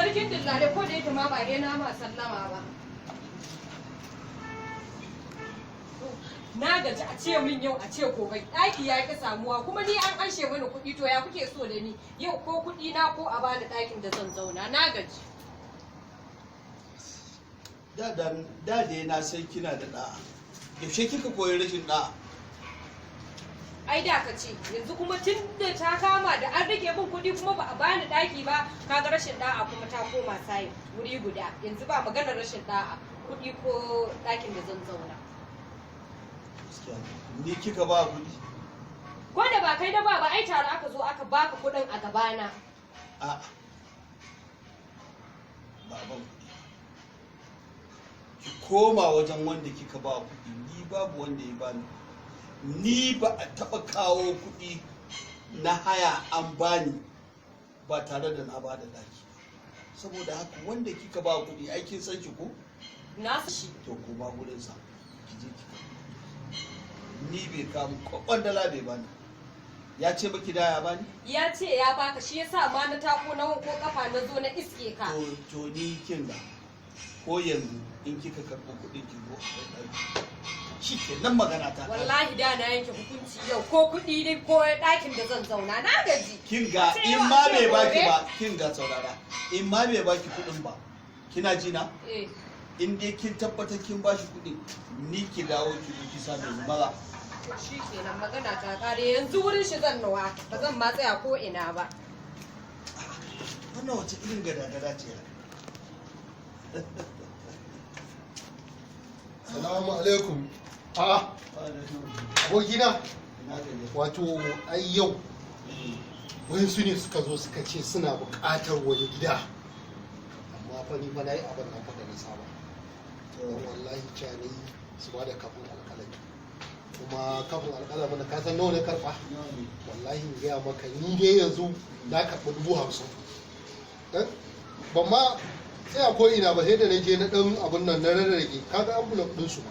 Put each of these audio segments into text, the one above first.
Sarkin dillale, ko da yake ma ba na ma sallama ba. Na gaji a ce min yau a ce gobe ɗaki ya ƙi samuwa, kuma ni an anshe mani kuɗi. To ya kuke so da ni yau? Ko kuɗi na ko a bani ɗakin da zan zauna. Na gaji. Da da da dai na san kina da da'a. Yaushe kika koyi rashin da'a? Ai da ka ce yanzu kuma tun da ta kama da an rage min kuɗi kuma ba a bani ɗaki ba, kaga rashin da'a kuma ta koma sayi wuri guda. Yanzu ba maganar rashin da'a, kuɗi ko ɗakin da zan zauna. Gaskiya ni kika ba kuɗi? Ko da ba kai da ba ba, ai tare aka zo aka baka kuɗin a gabana. A'a, ba ban kuɗi. Ki koma wajen wanda kika ba kuɗi. Ni babu wanda ya bani. Ni ba a taɓa kawo kuɗi na haya an bani ba tare da na ba da ɗaki ba. Saboda haka wanda kika ba kuɗi, ai kin san shi ko? Na shi. To koma gurinsa ki je ki karɓi. Ni bai kawo kwandala, bai bani. Ya ce baki da ya bani? Ya ce ya baka, shi yasa ma na tako na wanko kafa na zo na iske ka. To ni kin ga ko yanzu in kika karɓo kuɗin ki zo a kai ɗaki, shi ke nan magana ta ƙare. Wallahi da na yanke hukunci yau, ko kuɗi ne ko ɗakin da zan zauna. Na gaji. Kin ga Sai in yau ma a ce bai baki gobe. ba, kin ga, saurara, in ma bai baki kuɗin ba, kina ji na? Eh. In dai kin tabbatar kin bashi kuɗi, ni ki dawo ki zo ki same ni maza. To shi kenan, magana ta kare. Yanzu wurin shi zan nuwa, ba zan ma tsaya ko ina ba. Wannan wace irin gada-gada ce? Salamu alaikum. A abokina, Ina gajiya. wato ai yau wayansu ne suka zo suka ce suna buƙatar wani gida. Amma fa ni fa na yi abin nan fa da na saba. Don wallahi cewa na yi su ba da kafin alƙalami. Kuma kafin alƙalami na kasan nawa na karɓa? Wallahi in gaya maka, ni dai yanzu na karɓi 50,000. Dan ban ma tsaya ko ina ba, sai da na je na ɗan abin nan na rarrage. Kaga envelope ɗinsu ma.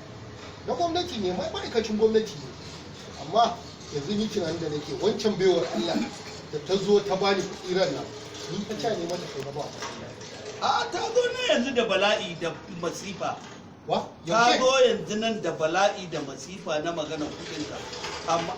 Na gwamnati ne, ma'aikacin gwamnati ne. Amma yanzu ni tunanin da nake, wancan baiwar Allah da ta zo ta bani kuɗi ran nan, ni fa ca ne mata kai na ba. A ta zo ne yanzu da bala'i da masifa. Wa? Ta Yaushe? zo yanzu nan da bala'i da masifa na magana kuɗinka, amma